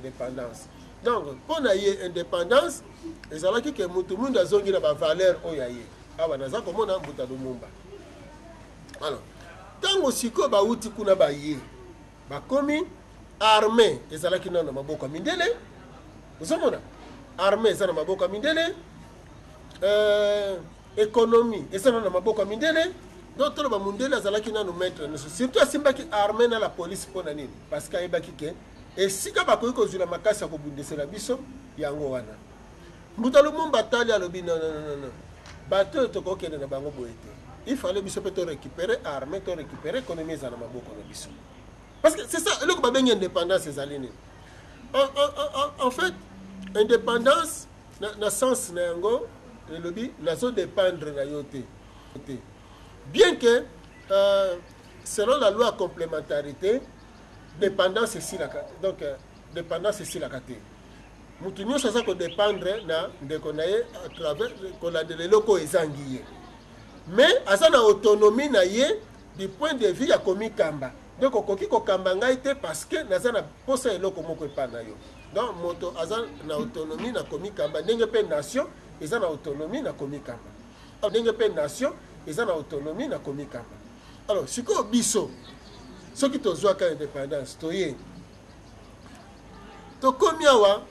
Indépendance, donc mpo na ye, indépendance ezalaki ke mutu mwindu azongi na bavaleur oyo ya ye. Awa naza komona Mbuta Lumumba. Alors, ntango sikoyo bauti kuna, baye bakomi, armée ezalaki nano na maboko ya mindele. Ozomona, armée eza na maboko ya mindele, économie eza nano na maboko ya mindele. Donc toloba mundele azalaki nano maître nyonso, surtout asimbaki armée na la police. Mpo na nini? Parce que ayebaki ke esika bakoki kozwila makasi ya kobundisela biso yango wana. Mbuta Lumumba atali, alobi: "Non, non, non, non, bato oyo tokokende na bango boye te. Il fallait biso mpe torécupérer armée, torécupérer économie, eza na maboko na biso." Parce que c'est ça eloko babengi indépendance. Ezali nini en fait indépendance? Na sens na yango, elobi nazodépendre na yo te te, bien que selon la loi complémentarité, dépendance esilaka. Donc dépendance esilaka te. Mutu nyonso aza kodépendre na ndeko na ye à travers kolandela eloko oyo ezangi ye, mais aza na autonomie na ye du point de vue ya komikamba. Donc okoki kokamba ngai te parce que naza na posa eloko moko epai na yo. Donc moto aza na autonomie na komikamba, ndenge mpe nation eza na autonomie na komikamba, ndenge mpe nation eza na autonomie na komikamba. Alors sikoyo biso, soki tozwaka indépendance, toye, tokomi awa,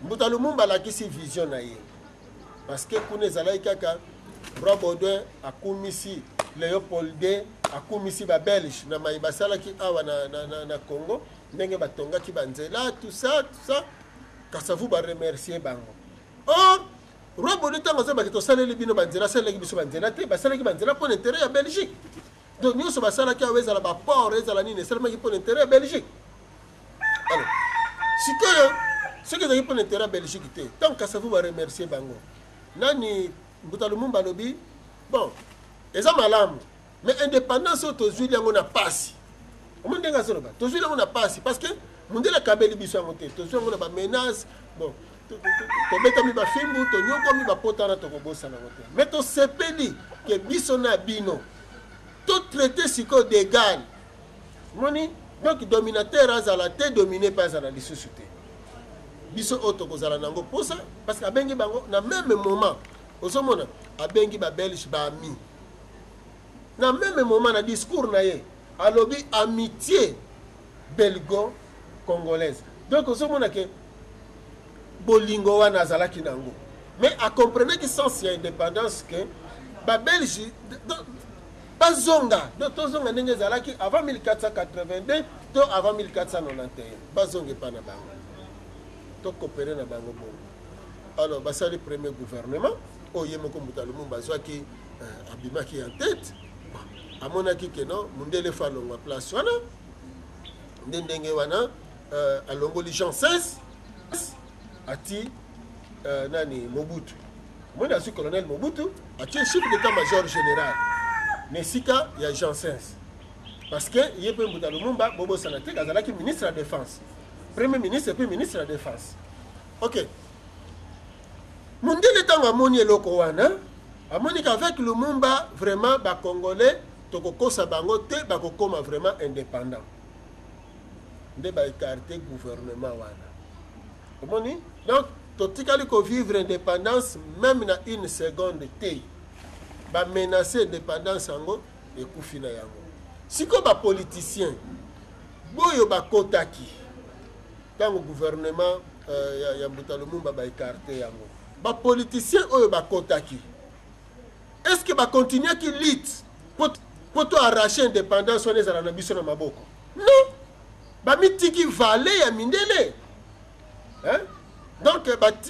Mbuta Lumumba alakisi vision na ye, parce que kuna ezalaki kaka roi Baudouin akumisi Léopold II, akumisi Babelge na mai basalaki awa na Congo, ndenge batongaki banzela, tout ça, tout ça. Kasavu baremercier bango. Or roi Baudouin, ntango azobaki tosaleli bino banzela, asalelaki biso banzela te, basalaki banzela mpo na intérêt ya Belgique. Donc nyonso basalaki awa, ezala baport, ezala nini, esalemaki mpo na intérêt ya Belgique. Alors sikoyo, soki ezalaki mpo na intérêt ya Belgique te, ntango Kasavu baremercier bango, nani, Mbuta Lumumba alobi: "Bon, eza malamu, mais indépendance oyo tozwili yango na pasi." Omoni ndenge azoloba, tozwili yango na pasi parce que mondele akabeli biso yango te, tozwi yango na bamenace. Bon, tobetami bafimbu, tonyokomi, bapota wana tokobosana yango te, mais tosepeli ke biso na bino totraite sikoyo d'égal. Moni, donc dominateur azala te, dominé mpe azala lisusu te. Biso oyo tokozala nango mposa, parce que abengi bango na même moment. Ozomona, abengi Babelge baami na même moment. Na discours na ye, alobi amitié belgo congolaise. Donc ozomona ke bolingo wana azalaki nango, mais acomprenaki sens ya indépendance ke Babelge bazonga. Donc tozonga ndenge ezalaki avant 1482 to avant 1491, bazonga epa na bango, tocoopérer na bango bongo. Alors basali premier gouvernement oyo ye moko Mbuta Lumumba azwaki, abimaki en tête. Amonaki ke non, mundele faut alongwa place wana. Nde ndenge wana alongoli Jean XVI, ati nani, Mobutu. Omoni, azwi colonel Mobutu, atie chef d'état major général na esika ya Jean XVI, parce que ye mpe Mbuta Lumumba, bobosana te, azalaki ministre ya Défense, premier ministre et puis ministre ya Défense. Ok, mundele ntango amoni eloko wana, amoni qu'avec Lumumba vraiment Bacongolais tokokosa bango te, bakokóma vraiment indépendant. Nde baécarter gouvernement wana. Omoni, donc totikali kovivre indépendance même na une seconde te. Bamenace indépendance yango, ekufi na yango. Sikoyo bapoliticien boyo bakotaki ntango gouvernement ya Mbuta Lumumba baécarter yango, bapoliticien oyo bakotaki, est ce que bakontinuaki lutte mpo to arrache indépendance wana ezala na biso na maboko? Non, bamitiki valet ya mindele, hein? Donc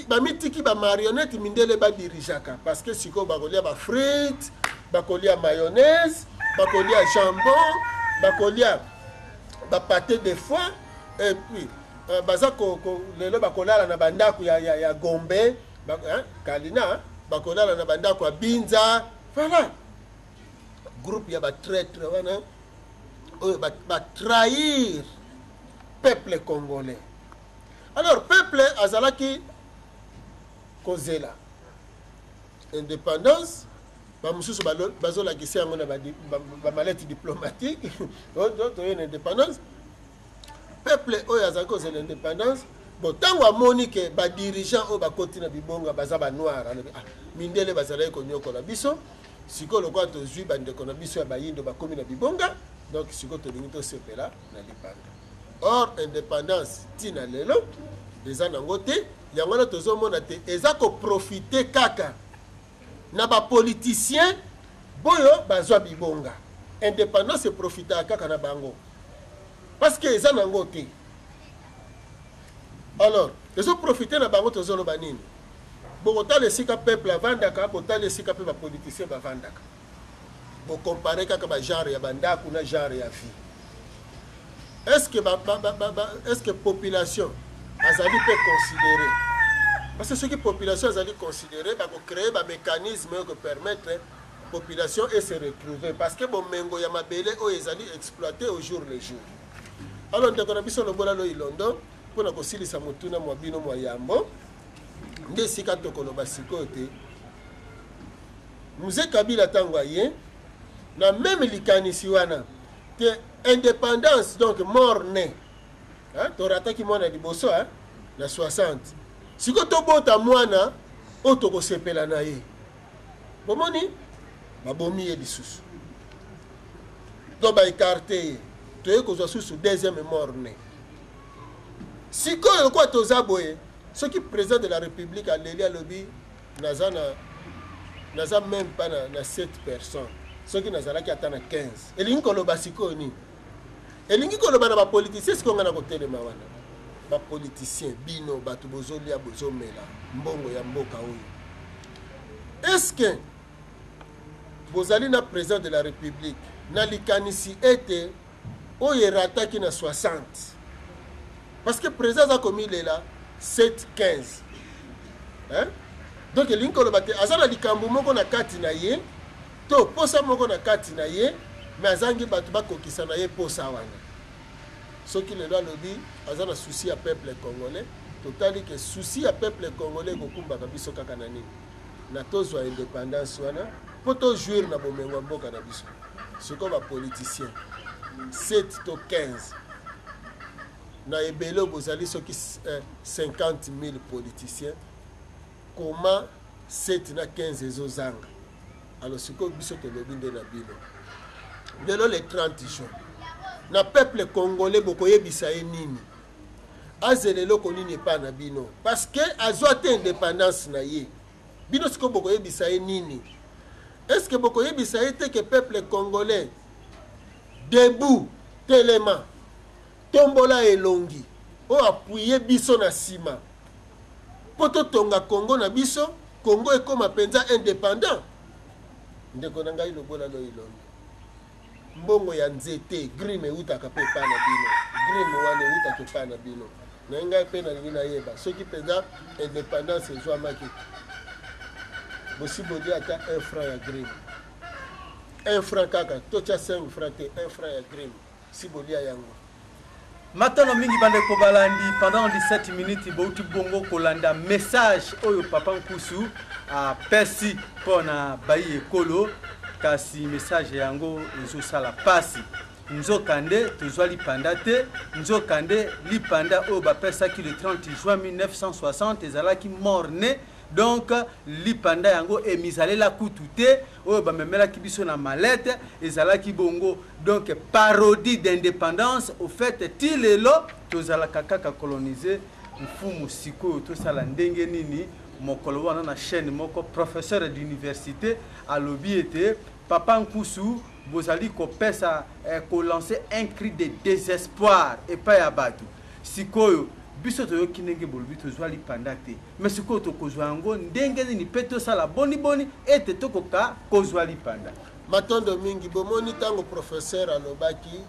bamitiki bamarionnette, mindele badirigeaka, parce que sikoyo bakolia bafrite, bakolia mayonnaise, bakolia jambon, bakolia bapâté de foie, et puis baza lelo bakolala na bandako ya Gombe ba, hein, Kalina, bakolala na bandako ya Binza. Voilà groupe ya batraître wana oyo batrahir peuple congolais. Alors peuple azalaki kozela indépendance, bamosusu bazolakisa yango na bamalete diplomatique, toye na indépendance. Peuple oyo azalaki kozela indépendance, bon, ntango amoni ke badirigeant oyo bakoti na bibonga baza banoir, alobi: "Ah, mindele bazalaki konyokola biso, sikoyo lokola tozwi bandeko na biso ya bayindo bakomi na bibonga, donc sikoyo tolingi tosepela na lipanda." Or indépendance ntina lelo eza nango te. Yango wana tozomona te, eza koprofite kaka na bapoliticien boyo bazwa bibonga. Indépendance eprofitaka kaka na bango parce que eza nango te. Alors ezoprofite na bango. Tozoloba nini? Bokotala esika peuple avandaka, botala esika mpe bapoliticien bavandaka, bocompare kaka bagenre ya bandako na genre ya vie. Est ce que, ba, ba, ba, ba, ba, est ce que population azali mpe considéré? Parce que soki population azali considéré, bakocréer bamécanisme oyo kopermettre population e se retrouver, parce que bomengo ya mabele oyo ezali exploité au jour le jour. Alors, ndeko na biso Lobola Lo Ilondo, mpona kosilisa motuna mwa bino mwa yambo, nde esika tokoloba sikoyo te, Mzee Kabila ntango aye na même likanisi wana te, indépendance donc mort né, torataki mwana liboso, hein, na 60. Sikoyo tobota mwana oyo tokosepela na ye. Bomoni, babomi ye lisusu to baécarter ye, toye kozwa susu deuxième mort né. Sikoyo lokola toza boye, soki président de la République aleli, alobi: "Naza na naza même pas na 7 personnes, soki nazalaki ata na 15," elingi koloba sikoyo nini? Elingi koloba na bapoliticien. Sikoyo ngai na kotelema wana, bapoliticien, bino bato bozolia, bozomela mbongo ya mboka oyo, est-ce bozali na président de la République na likanisi ete oyo erataki na 60? Parce que président aza komilela 7 15, hein? Donc elingi koloba te aza na likambo moko na kati na ye to posa moko na kati na ye, mais azangi bato bakokisa na ye posa wana. Soki lelo alobi aza na souci ya peuple congolais, totali ke souci ya peuple congolais ekokumbaka biso kaka na nini? Na tozwa indépendance wana mpo tojouir na bomengo ya mboka na biso. Sikoyo bapoliticien 7 to 15 na ebele oyo bozali, soki 50 000 politiciens, koma 7 na 15 ezozanga. Alors sikoyo biso tolobi nde na bino lelo, le 30 juin, na peuple congolais, bokoyebisa ye nini? Azela eloko nini epai na bino? Parce que azwa te indépendance na ye. Bino sikoyo bokoyebisa ye nini? Est ce que bokoyebisa ye te ke peuple congolais, debout, telema, tombola elongi oyo appuyer biso na nsima mpo totonga Congo na biso, Congo ekóma mpenza indépendant? Ndeko na ngai Lobola Lo Ilongi, mbongo ya nzete grime eutaka mpe epai na bino. Grime wana eutaka epai na bino. Na ngai mpe nalingi nayeba soki mpenza indépendance ezwamaki, bosi bolia ata 1 franc ya grime? 1 franc kaka, totya 5 franc te, 1 franc ya grime, si bolia yango? Matono mingi, bandeko balandi. Pendant 17 minutes bouti bongo kolanda message oyo papa Nkusu apesi mpo na bayi ekolo. Kasi message yango ezosala pasi. Nzokande tozwa lipanda te. Nzokande lipanda oyo bapesaki le 30 juin 1960 ezalaki mort né. Donc lipanda yango emizalela kutu te. Oyo bamemelaki biso na mallette ezalaki bongo donc parodie d'indépendance. Au fait, ti lelo tozalaka kaka colonisé. Mfumu, sikoyo tosala ndenge nini? Mokolo wana na chaîne moko, professeur d'université alobi ete: "Papa Nkusu, bozali kopesa kolancer un cri de désespoir epai ya bato." Sikoyo biso toyoki ndenge bolobi, tozwa lipanda te, mais sikoyo tokozwa yango ndenge nini mpe tosala boniboni ete tokoka kozwa lipanda? Matondo mingi. Bomoni, ntango professeur alobaki,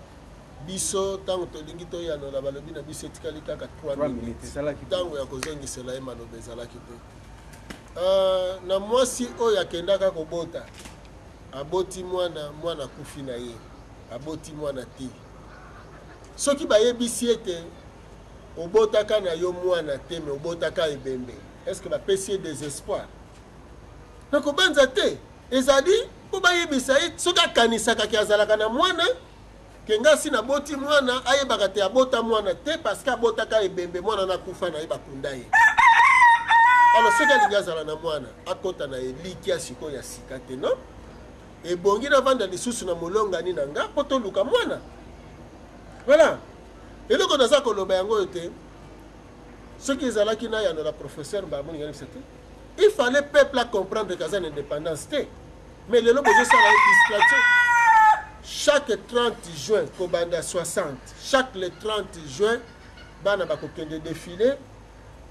biso ntango tolingi toyanola, balobi na biso etikali kaka 3 minutes. Ntango ya kozongisela ye maloba ezalaki te. Na mwasi oyo akendaka kobota, aboti mwana, mwana akufi na ye, aboti mwana te. Soki bayebisi ete obotaka na yo mwana te, mais obotaka ebembe, est ce que bapesi ye désespoir? Nakobanza te. Ezali mpo bayebisa ye soki akanisaka ke azalaka na mwana. Ke nga si naboti mwana, ayebaka te abota mwana te parce que abotaka ebembe, mwana nakufa na ye bakunda ye. Alors soki alingi azala na mwana, akota na elikya sikoyo ya sika te non? Ebongi navanda lisusu na molongani na nga mpo toluka mwana. Voilà. Eloko naza koloba yango oyo te. Soki ezalaki nayanola professeur Mbamoni ngai te. Il fallait peuple a comprendre qu'aza na indépendance te. Mais lelo bozosala ye distraction. Chaque 30 juin kobanda 60, chaque le 30 juin bana bakokende défilé,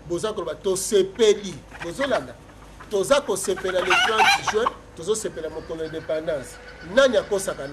boza koloba tosepeli, bozolanda toza kosepela le 30 juin, tozosepela mokolo indépendance. Nani akosaka?